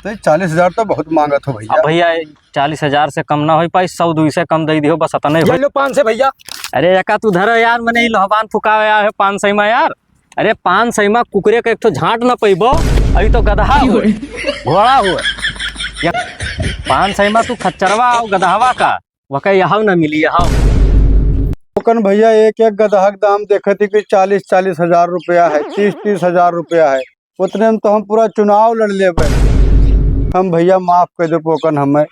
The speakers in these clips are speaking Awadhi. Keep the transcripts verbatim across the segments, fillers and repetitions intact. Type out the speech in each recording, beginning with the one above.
तो चालीस हजार तो बहुत मांगत हो भैया। अब भैया, चालीस हजार से कम ना होइ पाई, सौ दुइ से कम दइ दिहो, बस अतने ये होइ। लो पाँच सौ भैया। अरे एका तू धरो यार, मने ई लोहबान फुकावे आए हो पाँच सौ मा यार। अरे पाँच सौ मा कुकुरे के एक ठो झांट ना पइबो, अभी तो गदहा हो, घोड़ा हो। या पाँच सौ मा तू खच्चरवा हो, गदहवा का, वके यहाव ना मिली, यहाव। पोकन भैया, एक एक गदहा के दाम देखत ही कि चालीस चालीस हजार रुपया है, तीस तीस हजार रुपया है। उतने में तो हम पूरा चुनाव लड़ लेबे। हम भैया माफ कर दो पोकन हमें।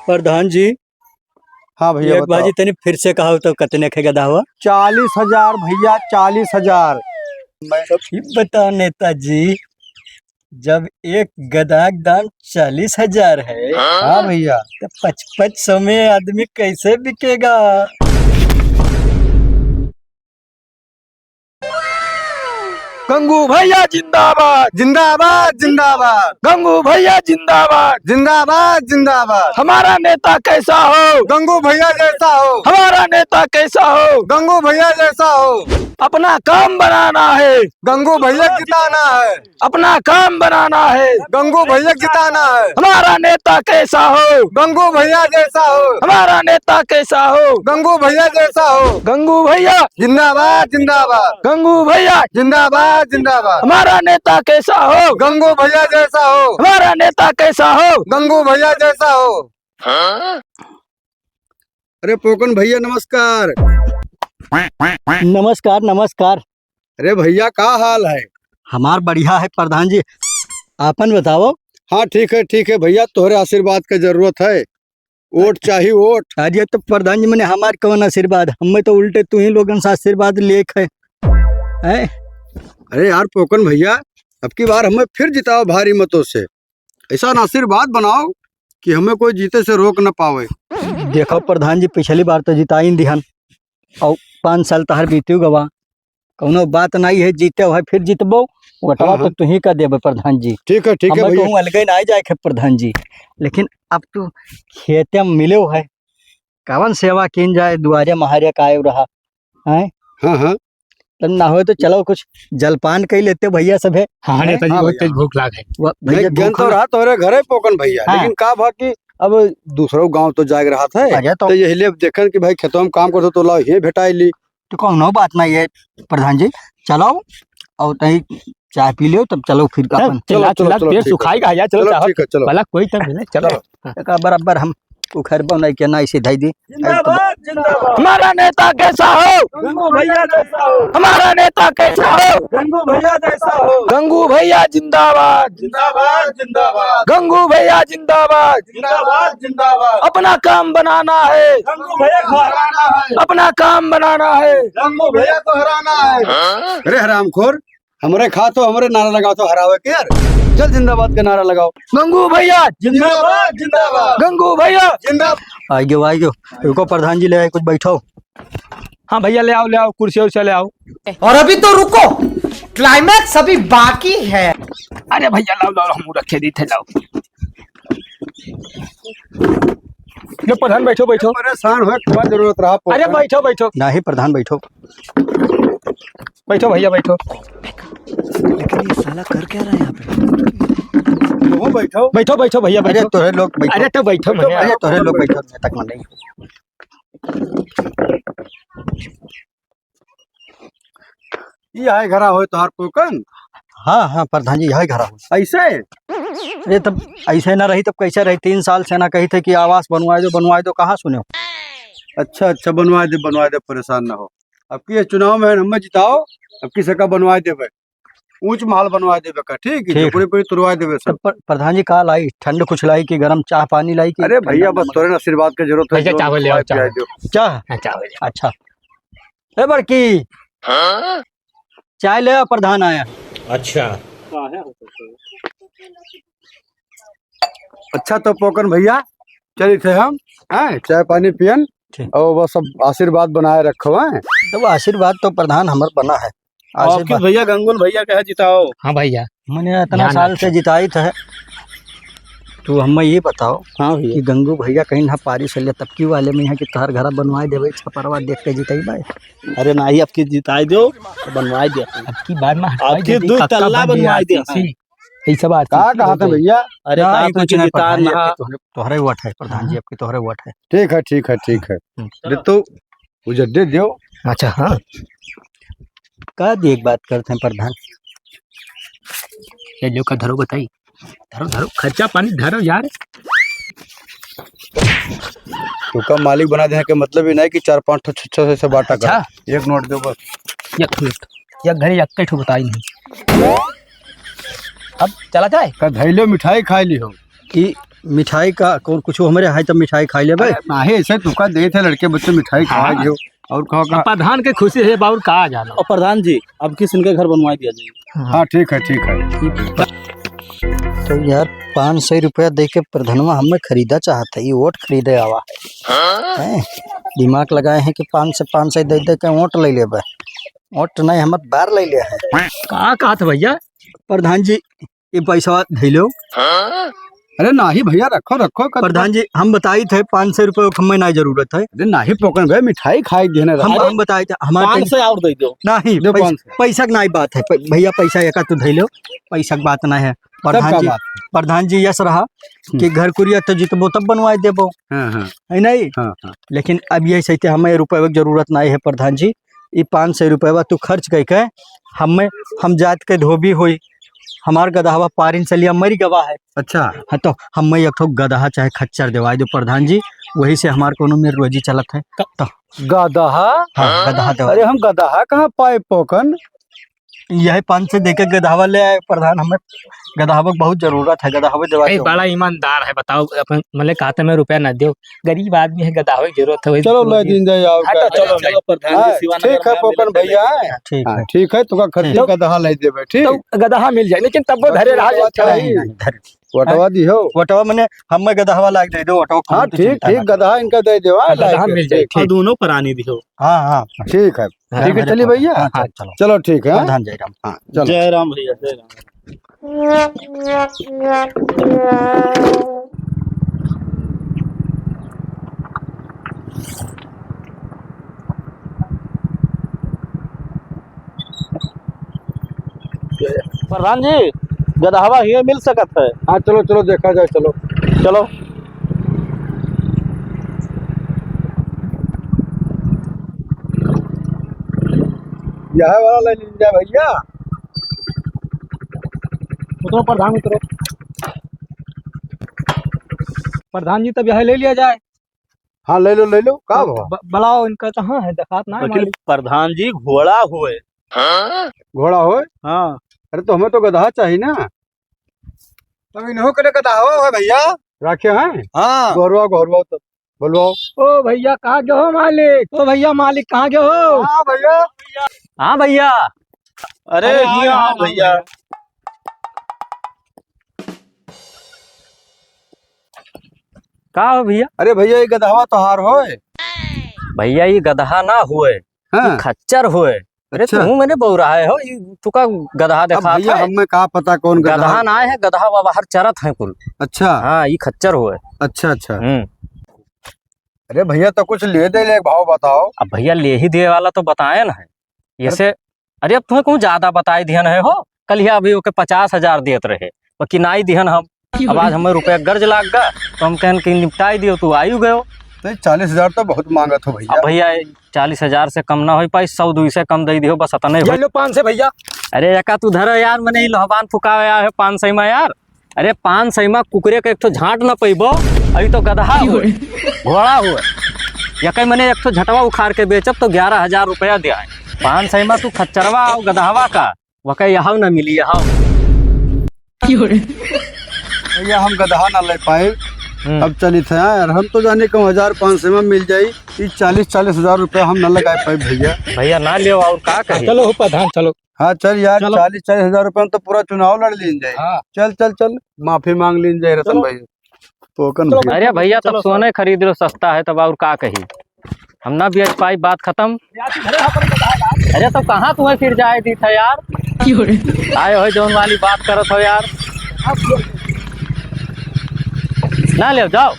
प्रधान जी, हाँ भैया, एक बताओ। बाजी तनी फिर से कहा तो कतने के गदहा हुआ? चालीस हजार भैया, चालीस हजार। मैं सब ही बताओ नेताजी, जब एक गदहा के दाम चालीस हजार है, हाँ भैया। तो पच पच सौ में आदमी कैसे बिकेगा? गंगू भैया जिंदाबाद। जिंदाबाद, जिंदाबाद। गंगू भैया जिंदाबाद। जिंदाबाद, जिंदाबाद। हमारा नेता कैसा हो? गंगू भैया जैसा हो। हमारा नेता कैसा हो? गंगू भैया जैसा हो। अपना काम बनाना है। गंगू भैया जिताना है। अपना काम बनाना है। गंगू भैया जिताना है। हमारा नेता कैसा हो? गंगू भैया जैसा हो। हमारा नेता कैसा हो? गंगू भैया जैसा हो। गंगू भैया। जिंदाबाद, जिंदाबाद। गंगू भैया। जिंदाबाद, जिंदाबाद। हमारा नेता कैसा हो? गंगू भैया जैसा हो। हमारा नेता कैसा हो? गंगू भैया जैसा हो। अरे पोकन भैया नमस्कार। नमस्कार, नमस्कार। अरे भैया का हाल है? हमार बढ़िया है प्रधान जी, आपन बताओ। हाँ ठीक है, ठीक है भैया, तोहरे आशीर्वाद के जरूरत है, वोट चाही वोट। अरे तो प्रधान जी मने हमार कौन आशीर्वाद, हमें तो उल्टे तू ही लोगन से आशीर्वाद लेख है, हैं? अरे यार पोकन भैया, अब की बार हमें फिर जिताओ भारी मतों से। ऐसा आशीर्वाद बनाओ कि हमें कोई जीते से रोक न पावे। देखो प्रधान जी, पिछली बार तो जिताइन दिहन, और पाँच साल तहर बीती गवा, कौनो बात नहीं है, जीते है फिर जितबो, वोटवा हाँ, तो हाँ। तुही का देबे प्रधान जी। ठीक है, ठीक है हमें भैया। कहूँ अलगे नहीं जाए के प्रधान जी, लेकिन अब तू खेते में मिले है, कवन सेवा कीन जाए, दुआरे महारे का आयो रहा, हैं? हाँ, हाँ। तब ना हो तो चलो कुछ जलपान कर लेते भैया सब है। हाँ, हैं? नेताजी, हाँ बहुत भैया। तेज भूख लाग है। भैया नहीं, गन तो रहा तोहरे घरे पोकन भैया, हाँ। लेकिन का भा कि अब दूसरो गाँव तो जाग रहा था, अच्छा, तो तो यही लिए देखन कि भाई खेतों में काम करते तो लाओ ये भेटाई ली। तो कौनो बात नहीं है प्रधान जी, चलो और तहीं चाय पी लो, तब चलो फिर चल, अपन। चिल्ला, चलो, चिल्ला, चलो, पेट ठीक है। सुखाई का यार, चलो, चलो, चाहो, ठीक है, चलो। भला कोई तब मिले, चलो। चलो। हाँ। एका बराबर हम उखरबो नहीं के ना इसे धई दी। जिंदाबाद, जिंदाबाद। हमारा नेता कैसा हो? गंगू भैया जैसा हो। हमारा नेता कैसा हो? गंगू भैया जैसा हो। गंगू भैया जिंदाबाद। जिंदाबाद, जिंदाबाद। गंगू भैया जिंदाबाद। जिंदाबाद, जिंदाबाद। अपना काम बनाना है। गंगू भैया को हराना है। अपना काम बनाना है। गंगू भैया को हराना है। अरे हरामखोर, हमरे खा तो हमरे नारा लगाओ तो हरावे के यार। चल जिंदाबाद का नारा लगाओ। गंगू भैया जिंदाबाद, जिंदाबाद। गंगू भैया जिंदाबाद। आ गयो, आ गयो। रुको प्रधान जी ले आए, कुछ बैठो। हाँ भैया, ले आओ, ले आओ, कुर्सी उर्सी ले आओ। और अभी तो रुको, climax अभी बाकी है। अरे भैया, लाओ, लाओ, हम रखे दी थे, लाओ। ले प्रधान, बैठो, बैठो। परेशान हो, क्या जरूरत रहा अरे प्रधान? बैठो, बैठो। नहीं प्रधान, बैठो। बैठो भैया, बैठो। लेकिन ये साला कर क्या रहा है यहाँ पे? तुम बैठो। बैठो, बैठो भैया, अरे बैठो। तोहरे लोग बैठो। अरे तो बैठो, बैठो, भैया। अरे तोहरे लोग बैठो, मैं तक नहीं। ई आए घरा होय तोहार पोकन? हाँ, हाँ, प्रधान जी, यही घरा होय। ऐसे? अरे, तब ऐसे ना रही, तब कैसे रही? तीन साल से ना कही थे कि आवास बनवाए दो, बनवाए दो, कहाँ सुने हो? अच्छा, अच्छा, बनवाए दे, बनवाए दे, परेशान ना हो। अब की ये चुनाव में हमें जिताओ, अब की सका बनवाए देबे। ऊंच महल बनवाए देबे का, ठीक है? ठीक। झोपड़ी पे तुरवाए देबे सब। तब प्र-, प्रधान जी, का लाई? ठंड कुछ लाई कि गरम चाह पानी लाई कि अरे ठंडा भैया, बस नमक? तोरे ना आशीर्वाद के जरूरत है, भैया, जो चावल ले आओ, खवाए पियाए चावल। दो। चाह? हाँ, चावल ले आओ। अच्छा। ए बड़की, हाँ? चाय ले आ, प्रधान आया। अच्छा। अच्छा तो पोकन भैया, चली थे हम, हैं, चाय पानी पियन, ठीक। और बस सब आशीर्वाद बनाए रखो, हैं। तो वो आशीर्वाद तो प्रधान हमर बना है। और आशीर्वाद। किस भैया, गंगून भैया कहे जिताओ। हाँ भैया। मने इतना ध्यान साल रखो। से जिताई थे। तू हमें ये बताओ हाँ भैया। कि गंगू भैया कहीं ना पारी से ले, तब की वाले में यहाँ की तहर घरा बनवाए देवे, छपरवा देख के जिताई भाई। अरे नाही, अब की जिताई दो, तो बनवाए दे। अब की बार में हटवाई अब की देती, दो पक्का तल्ला बन गया बनवाए दे। आशीष। ई सब आज का सीखी कहत है गई। भैया? अरे, ना, का ई कुछ कुछ नहीं, जितान प्रधान जी, ना। आपके तोहरे, तोहरे वोट है, प्रधान जी, हाँ। आपके तोहरे वोट है। ठीक है, ठीक है, ठीक है। हम्म। दे तो, वो जब दे दियो। अच्छा, हाँ। का देख बात करत हैं प्रधान? ये जो का धरो बताई। धरो, धरो, खर्चा पानी धरो यार। तू का मालिक बना देहे के मतलब ही नहीं कि चार पाँच ठो, छह ठो से बाटा कर। अच्छा। एक नोट दो बस। एक मिनट, एक घड़ी एक ठो बताई नहीं। अब चला जाए? का धैलो मिठाई खाई ली हो। कि मिठाई का कौन कुछ हमरे हाई तब मिठाई खाई लेबे? अरे, नाही, ऐसे तुका देत है लड़के बच्चे मिठाई खावा हाँ। जो। और कहो का? अब प्रधान के खुशी है, बाउर का जानो। और प्रधान जी, अब किस इनके घर बनवा दिया जाए? हाँ, ठीक है, ठीक है। तो यार, पाँच सौ रुपया दे के प्रधनवा हमें खरीदा चाहत है, ये वोट खरीदे आवा है। हैं? दिमाग लगाए हैं कि पाँच सौ, पाँच सौ दे दे के वोट ले लेबे। वोट नहीं, हम बार ले ले है। का कहत भैया? प्रधान जी, ये पैसा धइ लो। अरे नाही भैया, रखो, रखो, कद प्रधान जी, हम बताई थे, पाँच सौ रुपये के हमें ना जरूरत है। अरे नाही पोकन भाई, मिठाई खाई देने हम, रहा। हम बताई थे, हमारे पाँच सौ और दे दो। नहीं, दो पैस-, पाँच सौ। पैसा की नहीं बात है। प-, भैया, पैसा एका तू धइ लो, पैसा की बात नहीं है। तब प्रधान का जी, बात है? प्रधान जी यस रहा हम्म। कि घर कुरिया तो जितबो तब बनवाए देबो। हाँ, हाँ। है नहीं? हाँ, हाँ। लेकिन अब ये सही थे, हमें रुपये की जरूरत नहीं है प्रधान जी। ई पाँच सौ रुपया तू खर्च कइके हमें, हम जात के धोबी होई, हमार गदहवा पारिन चलिया मरी गवा है। अच्छा। हाँ, तो हमें एक ठो गदहा चाहे खच्चर देवाई दो प्रधान जी, वही से हमार कोनो मेर रोजी चलत है। क-, तो गदहा? हाँ, गदहा देवाई। अरे, हम गदहा कहाँ पाए पोकन? यही पाँच सौ देके गदहवा ले आए प्रधान, हमें गदहवा की बहुत जरूरत है, गदहवा देवाई ए, दो। बड़ा ईमानदार है, बताओ, अपन मले कहते में रुपया ना दो, गरीब आदमी है, गदहवा की जरूरत है, वही चलो, ले दीन जाए, आओ हाँ, का। तो चलो, चलो, प्रधान जी, हाँ, शिवानगर ठीक है, में पोकन मिलते भैया, हैं। हाँ, ठीक है। ठीक है, तुका खर्ची तो गदहा ले देबे, ठीक? तो गदहा मिल जाए, लेकिन तब वो धरे रहा, वटवा चढ़ाई। नहीं, नहीं, धरे। वटवा दी हो? वटवा मने हमें गदहवा लाग दे दो, वटवा हाँ, कौन ठीक, चिंता ठीक, ना गदहा इनका दे दो, हाँ, हाँ, गदहा लाग दे, मिल जाए, ठीक। ठीक। और दोनों प्राणी दी हो। हाँ, हाँ। ठीक है। हाँ, ठीक है, हाँ, चलिए भैया। हाँ, हाँ, चलो। चलो, ठीक है। प्रधान जय राम। हाँ, चलो। जय राम भैया, जय राम। प्रधान जी, गदहवा हिये मिल सकत है? हाँ, चलो, चलो, देखा जाए, चलो। चलो। यह वाला ले लीजिए भैया। उतरो प्रधान, उतरो। प्रधान जी, तब यह ले लिया जाए। हाँ, ले लो, ले लो। का ब-, भवा? ब-, बुलाओ इनका, कहाँ है? देखात ना है लेकिन मालिक। प्रधान जी, घोड़ा होए। घोड़ा होए? हाँ। अरे, तो हमें तो गदहा चाहिए ना। तब इन्हों के लिए गदहा हो भैया। राखे हैं? हाँ। घोरवा, घोरवा तो। बोलवाओ। ओ भैया, कहाँ गए हो मालिक? ओ भैया, मालिक कहाँ गए हो? हाँ भैया। हाँ भैया। अरे, अरे, हाँ, हियाँ हाँ, आओ भैया। भैया। का हो भैया? अरे भैया, ये गदहवा तोहार होए? भैया, ये गदहा ना होए, हाँ। ये खच्चर होए। अरे, अच्छा। तू मने बौराहे हो, ये तुका गदहा अब देखात भैया, है। हमें का पता कौन गदहा? गदहा ना है, गदहा बाहर चरत है कुल। अच्छा। हाँ, ये खच्चर होए। अच्छा, अच्छा। हम्म। अरे भैया, तो कुछ ले दे ले, भाव बताओ। अब भैया, ले ही दे वाला तो बताए ना है। अरे ऐसे, अरे, अब तुम्हें कहूँ ज्यादा बताई दिहन है हो, कल ही अभी ओके पचास हजार देत रहे, बाकी नाई दिहन हम। अब आज हमें रुपया गर्ज लाग गा, तो हम कहन कि निपटाई दियो, तू आयु गयो। तो ये चालीस हजार तो बहुत मांगत हो भैया। अब भैया, चालीस हजार से कम ना हो पाई, सौ दुई से कम दे दियो, बस अतने हो। ये लो पाँच सौ भैया। अरे एका तू धरो यार, मने ही लोहबान फुकावे आए हो पाँच सौ में यार। अरे पाँच सौ में कुकुरे के एक ठो झांट न पैबो, अभी तो गदहा हो, घोड़ा हो। यके मने एक ठो झटवा उखाड़ के बेचब तो ग्यारह हजार रुपया दे आए। पाँच सौ में तू खच्चरवा आओ गदहवा का, वके यहाव ना मिली, यहाव। भैया, हम गदहा ना ले पाए। हम्म। अब चलित है यार, हम तो जाने कम हजार पाँच सौ में मिल जाई, ई चालीस, चालीस हजार रुपया हम ना लगा पाए भैया। भैया, ना लेव, और का कही? चलो हो प्रधान, चलो। हाँ, चल यार, चलो। चालीस, चालीस हजार रुपया में तो पूरा चुनाव लड़ लीन जाए। हाँ। चल, चल, चल, माफी मांग लीन जाए रतन चलो। भाई। तो कन चलो। भैया। अरे भैया, तब चलो, सोने खरीद लो, सस्ता है, तब और का कही? हम ना बेच पाई, बात खत्म। अरे तो कहाँ तुम्हें फिर जाए दी था यार? क्यों रे? आए हो जौन वाली बात करत हो यार। ना ले जाओ।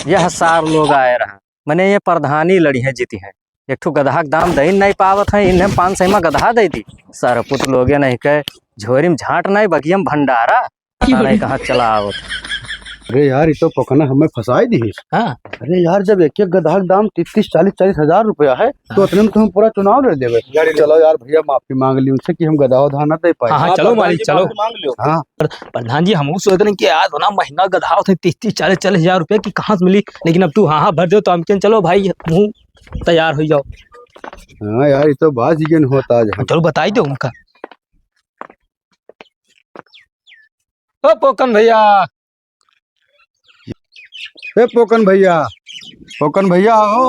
यह सार लोग आए रहा, मने ये प्रधानी लड़ी है, जीती है। एक ठो गदहा के दाम दे नहीं पावत है, इन्हें पाँच सौ में गदहा दे दी। सरपुत लोगे नहीं कहे, झोरी में झांट नहीं, बगिया में भंडारा। पता नहीं कहाँ चला आवत। अरे यार, ये तो पोकना हमें फंसाई दी। हाँ। अरे यार, जब एक एक गदहा के दाम तीस तीस, चालीस चालीस हजार रुपया है, तो हाँ। उतने में तो हम पूरा चुनाव लड़ लेबे। चलो यार, भैया माफी मांग ली उनसे कि हम गदहा उदहा ना दे पाए। हाँ, हाँ, हाँ, चलो प्रधान मालिक, जी, चलो। माफी मांग लो। हाँ। पर प्रधान जी, हम सोच रहे कि यार, इतना महंगा गदहा होते हैं, तीस तीस, चालीस चालीस हजार रुपया, कि कहाँ से मिली, लेकिन अब तू हाँ हाँ भर दो, तो हम कहें, चलो भाई, मुँह तैयार हो जाओ। हाँ यार, ये तो बात ही होता आज। चलो, बताई दो उनका। ओ पोकन भैया, ए पोकन भैया, पोकन भैया हो।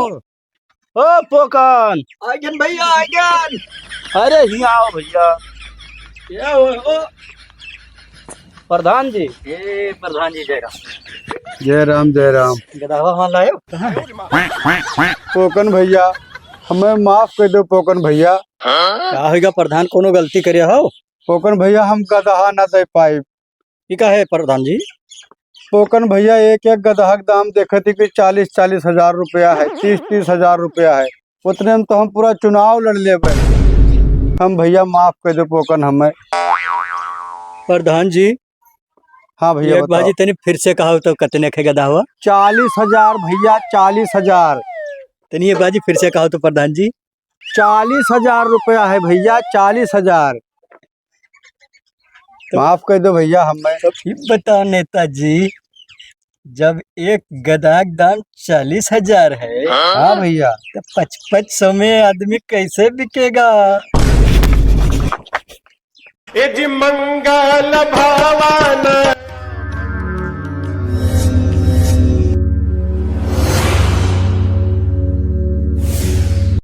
ओ पोकन। आइगन भैया, आइगन। अरे हियाँ आओ भैया। क्या हो, हो? प्रधान जी। ए प्रधान जी, जय राम। जय राम, जय राम। गदहवा हाँ लायो? पोकन भैया, हमें माफ कर दो पोकन भैया। का होइगा प्रधान, कोनो गलती करे हो? पोकन भैया, हम गदहा ना दे पाई। ई का है प्रधान जी? पोकन भैया, एक एक गदहा के दाम देखत ही कि चालीस चालीस हजार रुपया है, तीस तीस हजार रुपया है, उतने में तो हम पूरा चुनाव लड़ लेबे। हम भैया माफ कर दो पोकन हमें। प्रधान जी, हाँ भैया, एक बताओ। बाजी तनी फिर से कहो तो कितने के गदहा हुआ? चालीस हजार भैया, चालीस हजार। तनी एक बाजी फिर से कहो तो प्रधान जी। चालीस हजार रुपया है भैया, चालीस हजार। तो माफ कर दो भैया हमें। तो फिर बताओ नेताजी, जब एक गदहा के दाम चालीस हजार है, हाँ भैया। तो पच पच सौ में आदमी कैसे बिकेगा? ए जी मंगल भवन।